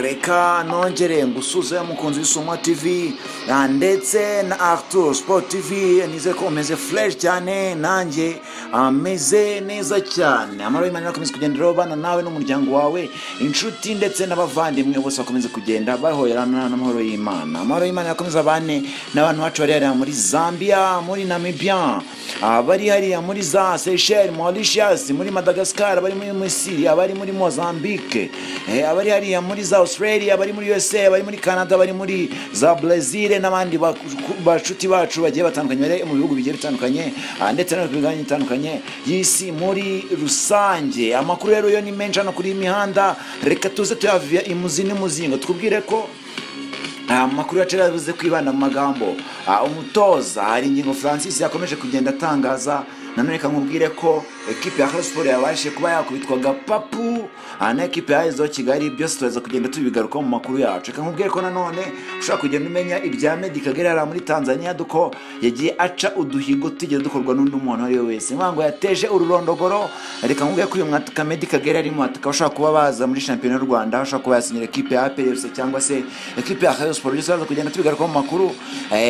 Reka nongere ngusuze mukunzi w'Isomo TV ndetse na Arthur Sport TV, nizere ko umeze fresh cyane, nanjye ameze neza cyane. Amahoro y'Imana akomeze kugenda bana nawe n'umuryango wawe, inshuti ndetse n'abavandimwe bose bakomeze kugenda bahoberana n'amahoro y'Imana. Amahoro y'Imana akomeze abane n'abantu bacu bari hariya muri Zambia, muri Namibia, bari hariya muri za Seychelles, Mauritius, muri Madagascar, bari muri Misiri, abari muri Mozambique, abari hariya muri za Australia, abari muri USA, abari muri Canada, abari muri za Brazil n'abandi bashuti bacu bagiye batandukanye bari mu bihugu bigiye bitandukanye ndetse no ku migabane itandukanye y'isi muri rusange. Amakuru rero yo ni menshi hano kuri imihanda, reka tuze tuyavia imuzi n'umuzingo, twubwire ko amakuru yacu yavuze kwibanda mu magambo. Umutoza Haringingo Francis yakomeje kugenda atangaza. Nanone reka nkubwire ko ekipe ya Rayon Sports yabashije kuba yakubitwa gapapu na ekipe ya AS Kigali, byose turaza kugenda tubigaruka mu makuru yacu. Reka nkubwire ko nanone ushobora kugenda umenya ibya Meddie Kagere ari muri Tanzania, duko yagiye aca uduhigo tugeze dukorwa n'undi muntu ari we wese, ngo yateje ururondogoro. Reka nkubwire ko uyu mwataka Meddie Kagere ari mwataka ushobora kuba baza muri shampiyona y'u Rwanda, ushobora kuba yasinyira ekipe ya APR FC cyangwa se ekipe ya Rayon Sports. Byose turaza kugenda tubigaruka mu makuru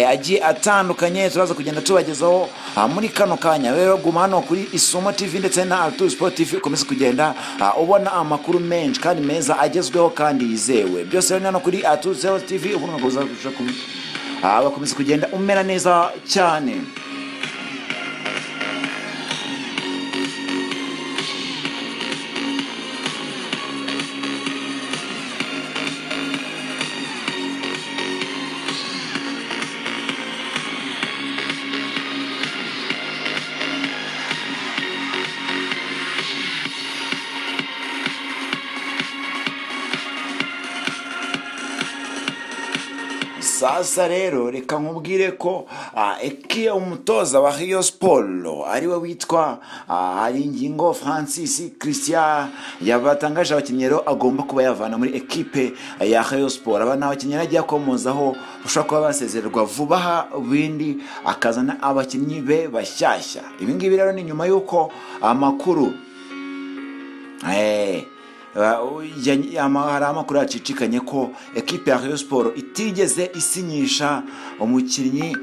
agiye atandukanye, turaza kugenda tubagezaho muri kano kanya. Rero guma hano kuri Isomo TV ndetse na Arthur Sport TV, ukomeze kugenda ubona amakuru menshi kandi meza agezweho kandi yizewe. Byose rero hano kuri Arthur Sport TV, ubundi ugakomeza kugenda umera neza cyane. Sasa rero reka nkubwire ko ekiya umutoza wa Rayon Sports ariwe witwa Haringingo Francis Christian yabatangaje abakinnyi rero agomba kuba yavana muri ekipe ya Rayon Sports. Aba n'abakinnyi agiye akomozaho ushobora kuba basezererwa vuba aha, bindi akazana abakinnyi be bashyashya. Ibi ngibi rero ni nyuma y'uko amakuru hari amakuru yacicikanye ko ekipe ya Rayon Sports itigeze isinyisha umukinnyi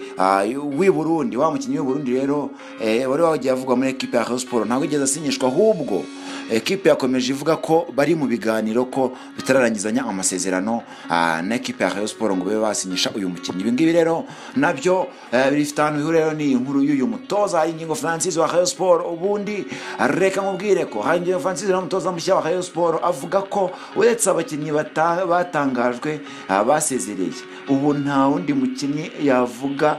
w'i Burundi. Wa mukinnyi w'i Burundi rero wari wagiye avugwa muri ekipe ya Rayon Sports ntabwo yigeze asinyishwa, ahubwo ekipe yakomeje ivuga ko bari mu biganiro ko bitararangizanya amasezerano na ekipe ya Rayon Sports ngo babe basinyisha uyu mukinnyi. Ibi ngibi rero nabyo bifite ahantu bihuriye rero ni inkuru y'uyu mutoza Haringingo Francis wa Rayon Sports. Ubundi reka nkubwire ko Haringingo Francis ni umutoza mushya wa Rayon Sports, avuga ko uretse abakinnyi batangajwe basezereye, ubu nta wundi mukinnyi yavuga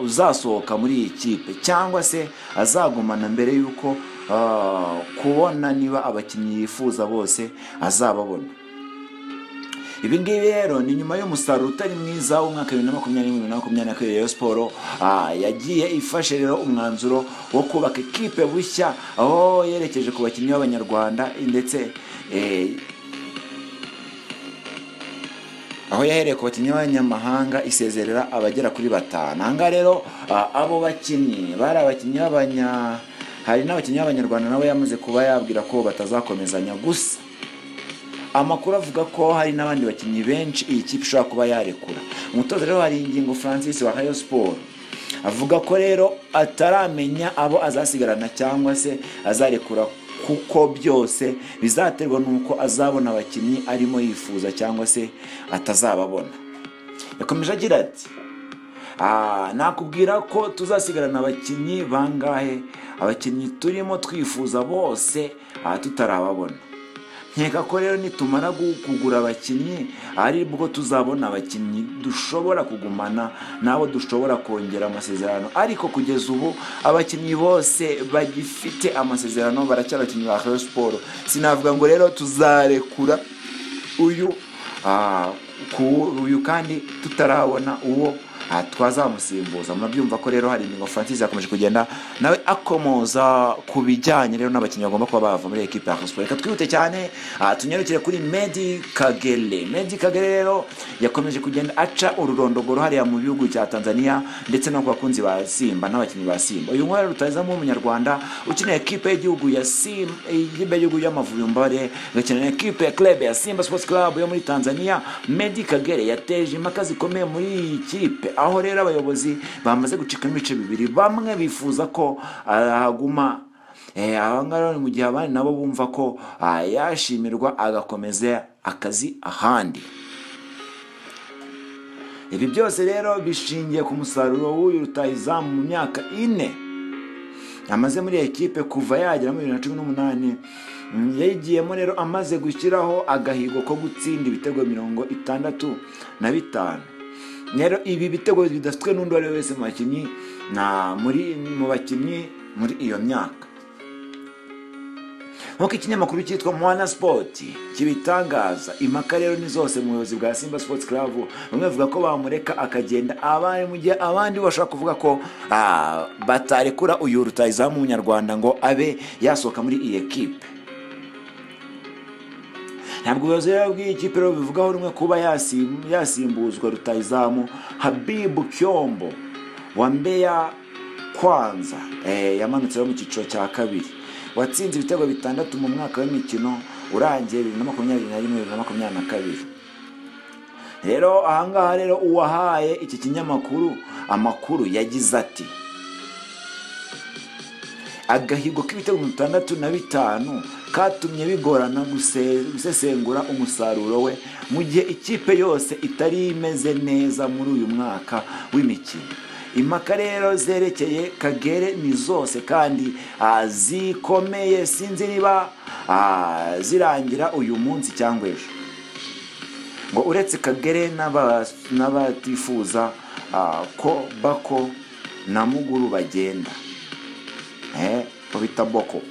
uzasohoka muri iyi kipe cyangwa se azagumana mbere y'uko kubona niba abakinnyi yifuza bose azababona. Ibi ngibi rero ni nyuma y'umusaruro utari mwiza w'umwaka 2021-2022 Rayon Sports yagiye ifashe rero umwanzuro wo kubaka ekipe bushya, aho yerekeje ku bakinnyi b'Abanyarwanda ndetse aho yahereye ku bakinnyi b'abanyamahanga isezerera abagera kuri 5. Aha ngaha rero abo bakinnyi bari abakinnyi hari n'abakinnyi b'Abanyarwanda nabo yamaze kuba yabwira ko batazakomezanya. Gusa amakuru avuga ko hari n'abandi bakinnyi benshi iyi kipe ishobora kuba yarekura. Umutoza rero Haringingo Francis wa Rayon Sports avuga ko rero ataramenya abo azasigarana cyangwa se azarekura, kuko byose bizaterwa nuko azabona abakinnyi arimo yifuza cyangwa se atazababona. Yakomeje agira ati nakubwira ko tuzasigarana abakinnyi bangahe, abakinnyi turimo twifuza bose tutarababona. Nkeka ko rero nitumara kugura abakinnyi ari bwo tuzabona abakinnyi dushobora kugumana nabo dushobora kongera amasezerano, ariko kugeza ubu abakinnyi bose bagifite amasezerano baracyari abakinnyi ba Rayon Sports. Sinavuga ngo rero tuzarekura uyu kandi tutarabona uwo twazamusimbuza. Murabyumva ko rero hari ingingo Francis yakomeje kugenda nawe akomoza ku bijyanye rero n'abakinnyi bagomba kuba bava muri ekipe ya Rayon Sports. Reka twihute cyane, tunyarukire kuri Meddie Kagere. Meddie Kagere rero yakomeje kugenda aca ururondogoro hariya mu bihugu cya Tanzania ndetse no ku bakunzi ba Simba n'abakinnyi ba Simba. Uyu mwari rutahizamu w'umunyarwanda ukina ekipe y'igihugu ya Simba, ikipe y'igihugu y'Amavubi Mbare, gakina ekipe ya club ya Simba Sports Club yo muri Tanzania. Meddie Kagere yateje impaka zikomeye muri iyi kipe, aho rero abayobozi bamaze gucika ibice bibiri, bamwe bifuza ko ahaguma, abangaba mu gihe abandi nabo bumva ko yashimirwa agakomeza akazi ahandi. Ibi byose rero bishingiye ku musaruro w'uyu rutahizamu mu myaka 4 amaze muri ekipe kuva yagera muri 2018. Yayigiyemo rero amaze gushyiraho agahigo ko gutsinda ibitego 65. Rero ibi bitego bidafitwe n'undi uwo ari we wese mu bakinnyi na muri mu bakinnyi muri iyo myaka. Nk'uko ikinyamakuru cyitwa Mwana Sport kibitangaza, impaka rero ni zose mu buyobozi bwa Simba Sports Club. Bamwe bavuga ko bamureka akagenda, abandi mu gihe abandi bashaka kuvuga ko batarekura uyu rutahizamu w'umunyarwanda ngo abe yasohoka muri iyi ekipe. Ntabwo ubuyobozi rero bw'iyi kipe rero bivugaho rumwe kuba yasimbuzwa rutahizamu Habibu Kyombo wa Mbeya Kwanza, yamanutse mu cyiciro cya kabiri, watsinze ibitego 6 mu mwaka w'imikino urangiye 2021 2022. Rero ahangaha rero uwahaye iki kinyamakuru amakuru yagize ati: agahigo k'ibitego 65 katumye bigorana gusesengura umusaruro we mu gihe ikipe yose itari imeze neza muri uyu mwaka w'imikino. Impaka rero zerekeye Kagere ni zose kandi zikomeye, sinzi niba zirangira uyu munsi cyangwa ejo. Ngo uretse Kagere n'abatifuza ko Bako na Muguru bagenda, bita Boko.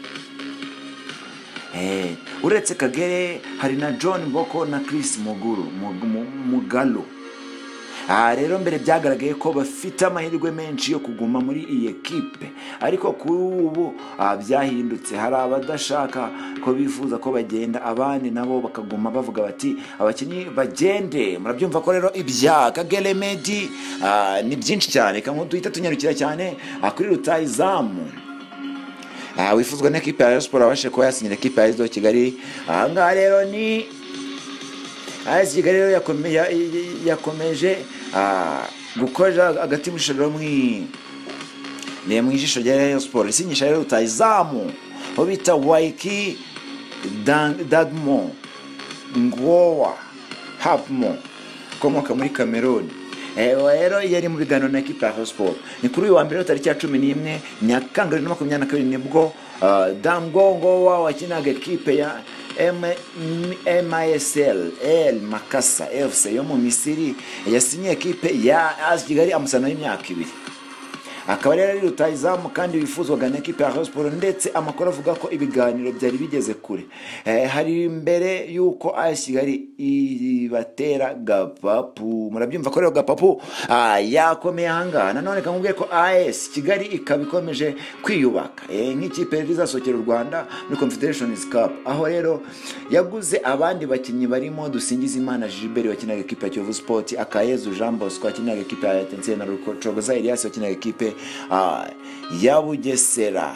Uretse Kagere hari na John Boko na Chris Muguru Mugalu. Rero mbere byagaragaye ko bafite amahirwe menshi yo kuguma muri iyi ekipe, ariko kuri ubu byahindutse. Hari abadashaka ko bifuza ko bagenda, abandi nabo bakaguma bavuga bati abakinnyi bagende. Murabyumva ko rero ibya Kagere Meddie ni byinshi cyane. Reka duhita tunyarukira cyane kuri rutahizamu wifuzwa n'ekipe ya Rayon Sports abashe kuba yasinyira ekipe ya AS Kigali. Aha ngaha rero ni AS Kigali rero yakomeje gukora agati mu jisho rya Rayon Sports, isinyisha rero rutahizamu aho bita Waiki Dagmo Ngowa Hapmo ukomoka muri Cameroon. Rero yari mu biganiro na ekipe ya Rayon Sports. Ni kuri uyu wa mbere tariki ya 11 Nyakanga 2022 nibwo Damgo Ngowa wakinaga ekipe ya MISL El Makasa FC yo mu Misiri yasinye ekipe ya AS Kigali amusana y'imyaka 2. Akaba rero ari rutahizamu kandi wifuzwaga na ekipe ya Rayon Sports, ndetse amakuru avuga ko ibiganiro byari bigeze kure. Hari mbere yuko AS Kigali ibatera gapapu. Murabyumva ko rero gapapu yakomeye ahangaha. Nanone kamubwiye ko AS Kigali ikaba ikomeje kwiyubaka nk'ikipe izasokera u Rwanda muri Confederations Cup, aho rero yaguze abandi bakinnyi barimo Dusingizimana Gilbert wakinaga ekipe ya Kiyovu Sport, Akayezu Jean Bosco wakinaga ekipe ya Etincelle na Rucogoza Elias wakinaga ekipe ya Bugesera.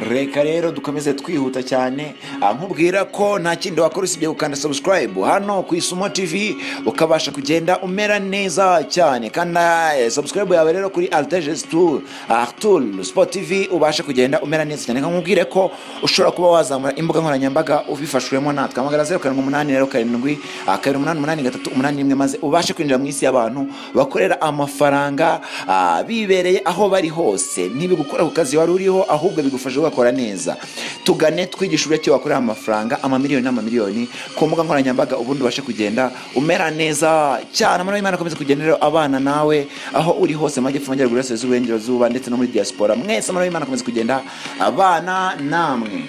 Reka rero dukomeze twihuta cyane, nkubwira ko nta kindi wakora usibye gukanda subscribe hano ku Isumo TV ukabasha kugenda umera neza cyane. Kanda subscribe yawe rero kuri Alteges Tour, Artul Sport TV ubasha kugenda umera neza cyane. Nkubwire ko ushobora kuba wazamura imbuga nkoranyambaga ubifashwemo natwe. Hamagara 0787 7 8 8 3 8 1 maze ubashe kwinjira mu isi y'abantu bakorera amafaranga bibereye aho bari hose. Ntibigukora ku kazi wari uriho, ahubwo bigufasha ugakora neza. Tugane twigisha uburyo ki wakorera amafaranga amamiliyoni n'amamiliyoni ku mbuga nkoranyambaga, ubundi ubashe kugenda umera neza cyane. Amahoro y'Imana akomeze kugenda rero abana nawe aho uri hose, mu majyepfo, amajyaruguru, iburasirazuba, iburengerazuba ndetse no muri diaspora. Mwese amahoro y'Imana akomeze kugenda abana namwe.